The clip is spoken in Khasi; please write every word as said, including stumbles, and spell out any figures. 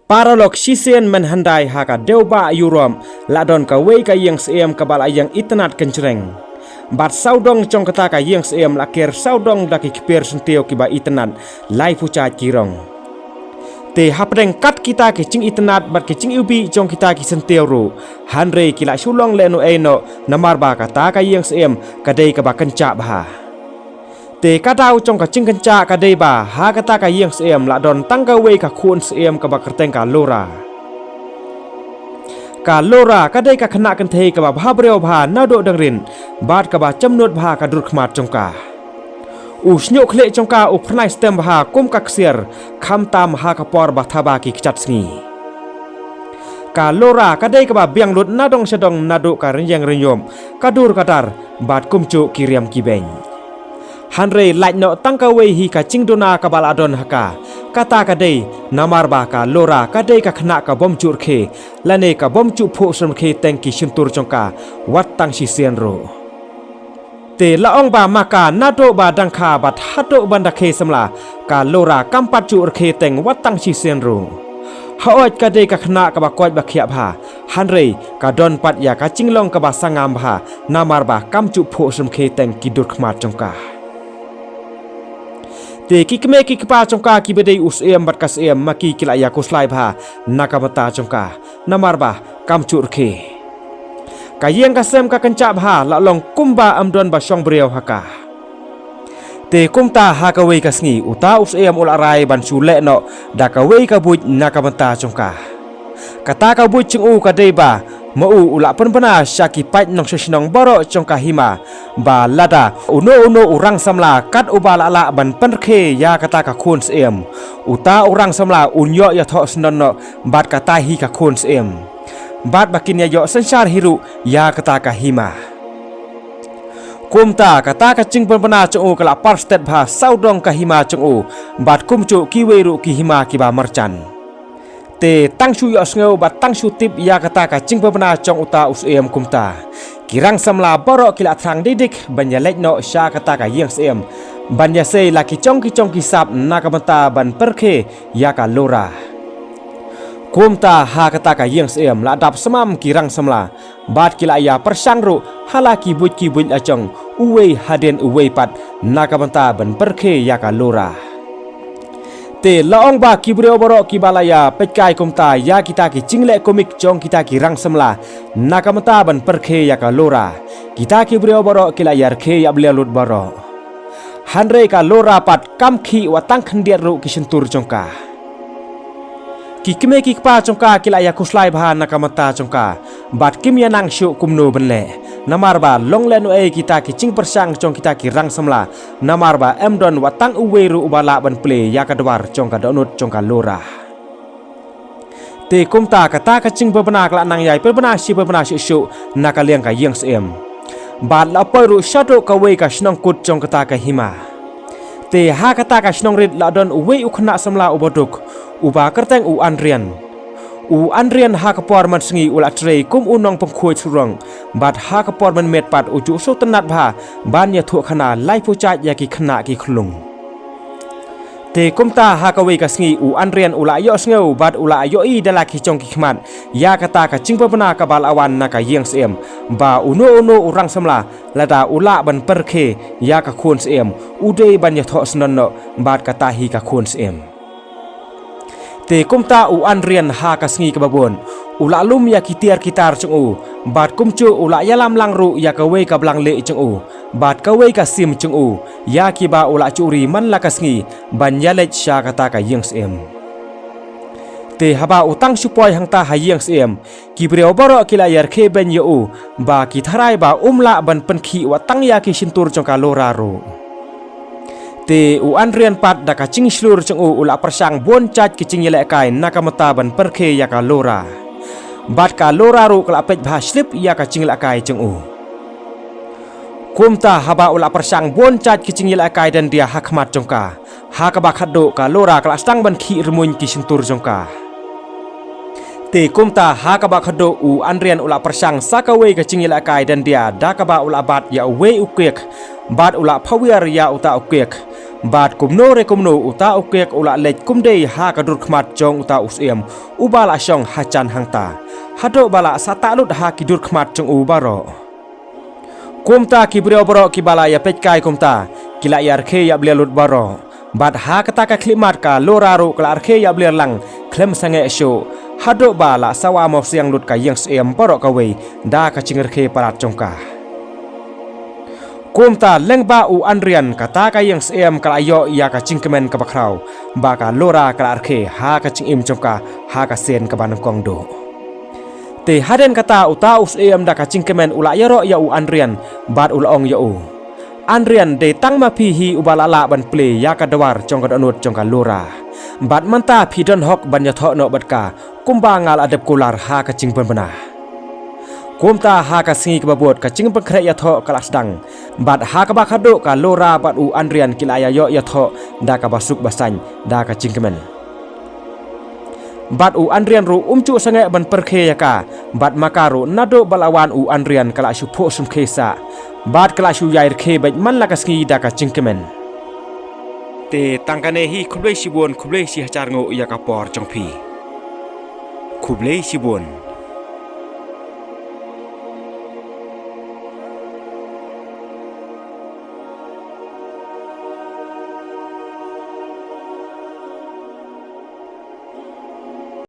Paralok shisien mynhyndai ha ka dewbah Europe, la don kawei ka ïing syiem kaba la ïeng itynnad kynjreng. Bad sawdong jong kata ka ïing syiem la ker sawdong da ki kper syntiew kiba itynnad, laiphew jait ki rong. Te hapdeng kat kita ki jingitynnad bad ki jingiwbih jong kita ki syntiew ruh, hynrei ki la shu long lehnohei noh, namar ba kata ka ïing syiem ka dei kaba kynjah bha. Te ka daw jong ka jingkynjah ka dei ba ha kata ka ïing syiem la don tang kawei ka khun syiem kaba kyrteng ka Laura. Ka Laura ka dei ka khynnah kynthei kaba bhabriew bha naduh dang rit, bad kaba jemnud bha ka dur khmat jong ka. U shñiuh khlieh jong ka u phyrnai stem bha kum ka ksiar, khamtam ha ka por ba thaba ki kjat sngi. Ka Laura ka dei kaba biang lut na dong sha dong naduh ka rynïeng rynïop, ka dur ka dar, bad kumjuh ki riam ki beiñ. Hynrei lait noh tang kawei hi ka jingduna kaba la don ha ka. Kata ka dei, namar ba ka Laura ka dei ka khynnah ka bym ju rkhie, lane ka bym ju phuh shyrkhei teng ki shyntur jong ka, wat tang shisien ruh. Te la ong ba ma ka naduh ba dang kha bad haduh ban da khie samla, ka Laura kam pat ju rkhie teng wat tang shisien ruh. Hooid ka dei ka khynnah kaba koit ba khiah bha, hynrei ka don pat ïa ka jinglong kaba sangam bha, namar ba kam ju phuh shyrkhei teng ki dur khmat jong ka. Te ki kmie ki kpa jong ka kiba dei u syiem bad ka syiem ma ki ki la ïa khuslai bha na ka bynta jong ka, namar ba kam ju rkhie. Ka ïing ka sem ka kynjah bha, la long kumba ym don ba shong briew ha ka. Te kumta ha kawei ka sngi uta u syiem u la rai ban shu leh noh da kawei ka buit na ka bynta jong ka. Kata ka buit jong u ka dei ba ma u u la pynbna sha ki paid nongshong shnong baroh jong ka hima, ba lada uno uno u rang samla kat uba la lah ban pynrkhie ïa kata ka khun syiem, uta u rang samla un ïoh ïathoh syndon noh bad kata hi ka khun syiem, bad ba kin ïa ïoh synshar hi ruh ïa kata ka hima. Kumta kata ka jingpynbna jong u ka la par stet bha sawdong ka hima jong u, bad kumjuh kiwei ruh ki hima kiba marjan. Te tang shu ïohsngew bad tang shu tip ïa kata ka jingpynbna jong uta u syiem kumta, ki rang samla baroh ki la thrang dik dik ban ïa leit noh sha kata ka ïing syiem, ban ïa sei la ki jong ki jong ki sap na ka bynta ban pyrkhie ïa ka Laura. Kumta ha kata ka ïing syiem la dap smam ki rang samla, bad ki la ïa pyrshang ruh ha la ki buit ki buit la jong, uwei hadien uwei pat na ka bynta ban pyrkhie ïa ka Laura. Te la ong ba ki briew baroh kiba la ïa peit kai kumta ïa kita ki jingleh komik jong kita ki rang samla na ka bynta ban pyrkhie ïa ka Laura, kita ki briew baroh ki la ïa rkhie ïa blia lut baroh. Hynrei ka Laura pat kam khih wat tang khyndiat ruh ki shyntur jong ka. Ki kmie ki kpa jong ka ki la ïa khuslai bha na ka bynta jong ka, bad kim ïa nang shuh kumno ban leh, namar ba long lehnohei kita ki jingpyrshang jong kita ki rang samla, namar ba em don wat tang uwei ruh uba lah ban plie ïa ka dwar jong ka dohnud jong ka Laura. Te kumta kata ka jingpynbna ka la nang ïai pynbna shi pynbna shuh shuh na ka liang ka ïing syiem. Bad la poi ruh shaduh kawei ka shnong kut jong kata ka hima. Te ha kata ka shnong rit la don uwei u khynnah samla uba duk, uba kyrteng u Adrian. U Adrian ha ka por mynsngi u la trei kum u nongpynkhuid surok, bad ha ka por mynmiet pat u ju sngewtynnad bha ban ïathuh khana laiphew jait ïa ki khynnah ki khlung. Te kumta ha kawei ka sngi u Adrian u la ïohsngew bad u la ïohi da la ki jong ki khmat ïa kata ka jingpynbna kaba la wan na ka ïing syiem, ba uno uno u rang samla lada u lah ban pyrkhie ïa ka khun syiem, u dei ban ïathoh syndon noh bad kata hi ka khun syiem. Te kumta u Adrian ha ka sngi kaba bud u la lum ïa ki tiar ki tar jong u, bad kumjuh u la ïalam lang ruh ïa kawei ka blang lieh jong u, bad kawei ka sim jong u, ïa kiba u la ju ri man la ka sngi ban ïaleit sha kata ka ïing syiem. Te haba u tang shu poi hangta ha ïing syiem, ki briew baroh ki la ïa rkhie beiñ ïa u, ba ki tharai ba um lah ban pynkhih wat tang ïa ki shyntur jong ka Laura ruh. Te u Adrian pat da ka jingshlur jong u u la pyrshang bun jait ki jingïalehkai na ka bynta ban pyrkhie ïa ka Laura. Bad ka Laura ruh ka la peit bha slip ïa ka jingïalehkai jong u. Kumta haba u la pyrshang bun jait ki jingïalehkai dyndia ha khmat jong ka, ha kaba khatduh ka Laura ka la sdang ban khih rymmuiñ ki shyntur jong ka. Te kumta ha kaba khatduh u Adrian u la pyrshang sa kawei ka jingïalehkai dyndia da kaba u la bat ïa uwei u kiek, bad u la phawiar ïa uta u kiek. Bad kumno re kumno uta u kek u la leit kumdei ha ka dur khmat jong uta u syiem uba la shong ha jan hangta, haduh ba la sah tah lut ha ki dur khmat jong u baroh. Kumta ki briew baroh kiba la ïa peit kai kumta ki la ïa rkhie ïa blir lut baroh. Bad ha kata ka khyllipmat ka Lora ruh ka la rkhie ïa blir lang khlem sangeh shuh, haduh ba la sawa mawsiang lut ka ïing syiem baroh kawei da ka jingrkhie palat jong ka. Kumta lyngba u Anrian kata ka ïing syiem ka la ïoh ïa ka jingkmen kaba khraw ba ka Lora ka la rkhie ha ka jingim jong ka ha ka sien kaba nyngkong duh. Te hadien kata uta u syiem da ka jingkmen u la ïaroh ïa u Anrian bad u la ong ïa u, Anrian, dei tang ma phi hi uba la lah ban plie ïa ka dwar jong ka dohnud jong ka Lora. Bad mynta phi don hok ban ïathoh noh bad ka kumba nga la dep kular ha ka jingpynbna. Kumta ha ka sngi kaba bud ka jingpynkhreh ïathoh ka la sdang. Bad ha kaba khadduh ka Lora bad u Anrian ki la ïa ïoh ïathoh da kaba suk ba saiñ da ka jingkmen. Bad u Anrian ruh um ju sangeh ban pyrkhie ïa ka. Bad ma ka ruh naduh ba la wan u Anrian ka la shu phuh sumkhie sah. Bad ka la shu ïai rkhie beit man la ka sngi da ka jingkmen. Te tang kane hi, khublei shibun, khublei shihajar nguh ïa ka por jong phi. Khublei shibun.